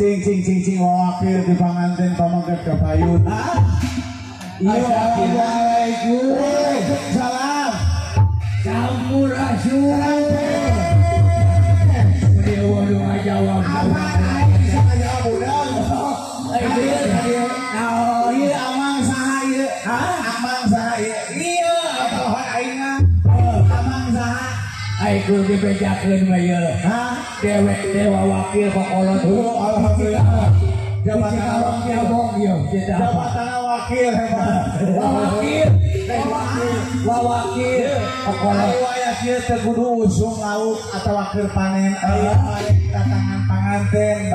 Cing cing cing cing wakil di panganten pameget kapayun. Assalamualaikum. Salam. Sampurasun. Dewa nu ngajawab. Apa aing bisa ngajawab budak? Naon ieu amang saha ieu? Hah? Amang saha ieu? Ieu atohan aing mah. Amang saha? Aing kudu dibejakeun mah ieu. Hah? Dewek dewa wakil kokolot. Alhamdulillah. Jabatan jabatan wakil hebat. Wakil, wakil, kokolot. Waya kieu teu kudu usum lauk atawa keur panen. Aya datangan panganten.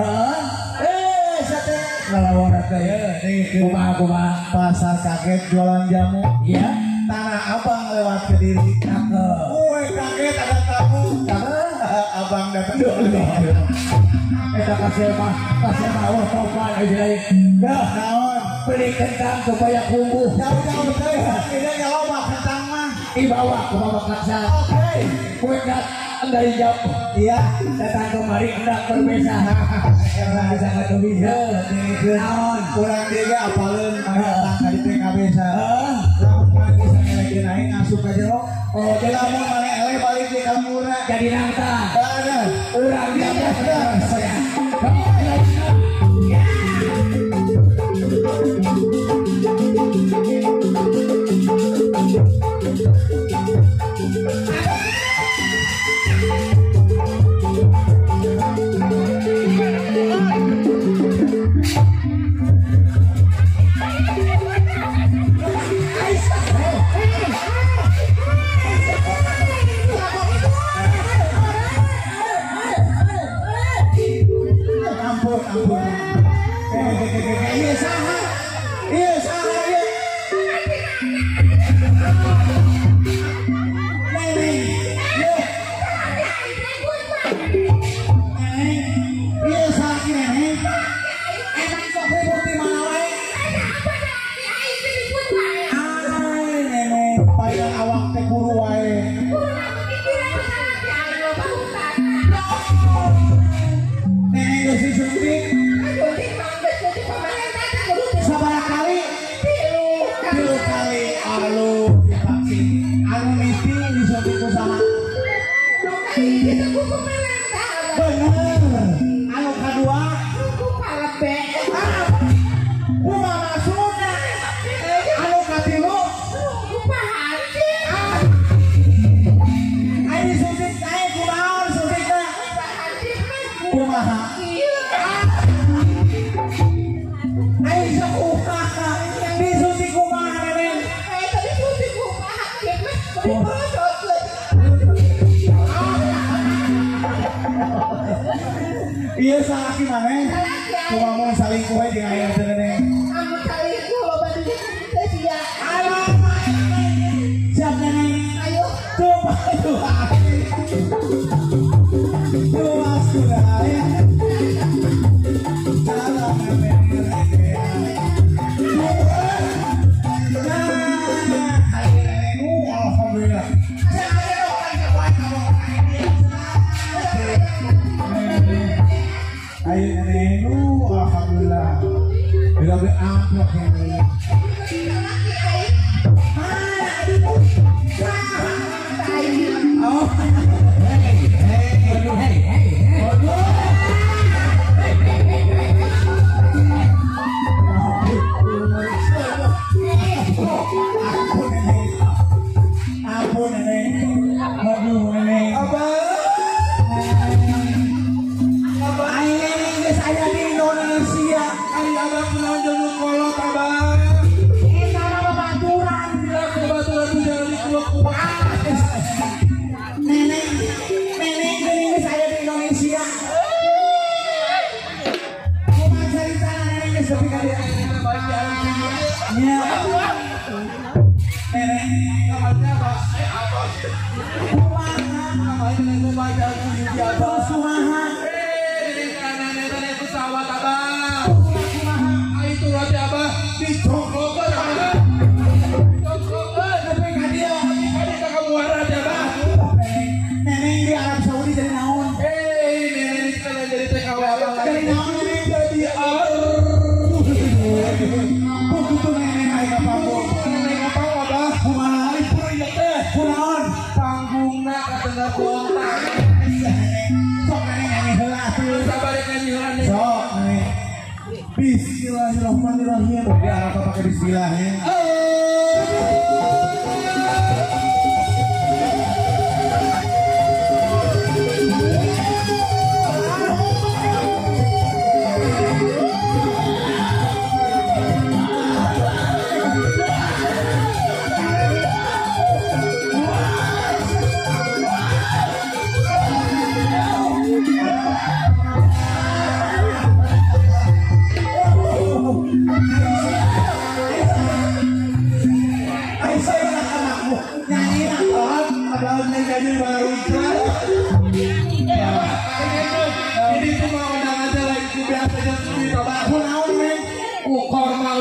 Eh, sate lalawara teh. Kumaha kumaha? Pasar kaget jualan jamu. Iya. Tanah Abang lewat Kediri. Cakep. Woi kaget ada tamu. Abang datang. Eta kasih mah wah topan aja lain. Dah naon? Beli kentang supaya kumbuh. Jauh-jauh teh. Ini loba kentang mah. Dibawa ke Bapak Kaksa. Oke. Kue datang dari jauh. Iya. Datang kemari hendak berbeza. Bisa nggak bisa. Naon? Kurang dia ge apaleun datang ka di TKB sa. Lamun maneh bisa ngelekeun aing asup ka jero. Oh, jadi lamun maneh eleh balik di kampungna. Jadi nangta. Bener. Urang dia. Iya salaki maneh. Kumaha salingkuh we jeung aya teh neneng. Amun salingkuh loba duit teh sia. Ayo. Siap neneng. Ayo. Tuh tuh. Tuh sudah. Salam neneng. Nah, ayo neneng. Alhamdulillah. Ayo neneng, alhamdulillah. Bila beli amplop ini. Oh, hey, hey, hey, hey. Ampun neneng, ampun neneng, aduh neneng. Abang. Saya di Indonesia, kali abang penonton kolot abang. Kita nama baturan, bilang ke baturan itu jangan dikuluk-kuluk. Neneng, neneng ini saya di Indonesia. Cuma cerita neneng ini sepi kali ya. Ya. Neneng, kumaha? Pesawat abang, itu roti abah dicongkokan abah, dicongkokan. Tapi kadia, kadia kakak muara abah. Neneng di Arab Saudi jadi naon? Neneng sekarang jadi TKW abah. Jadi naon neneng? Pakai bismillah ya.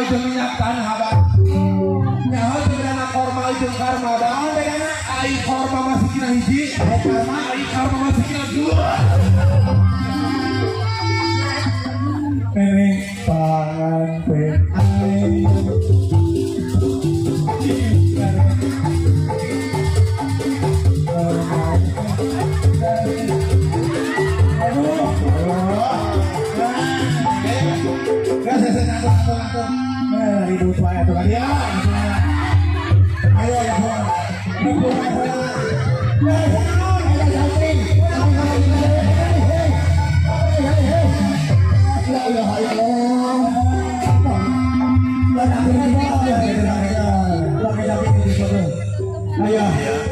Minyak tanah abah. Nyaho teh bedana korma jeung karma abah. Naon bedana? Ai korma masih kina hiji, ai karma masih kina dua. Neneng panganten ai. Ribut wae tuh kan ya. Ayo ya, ayo.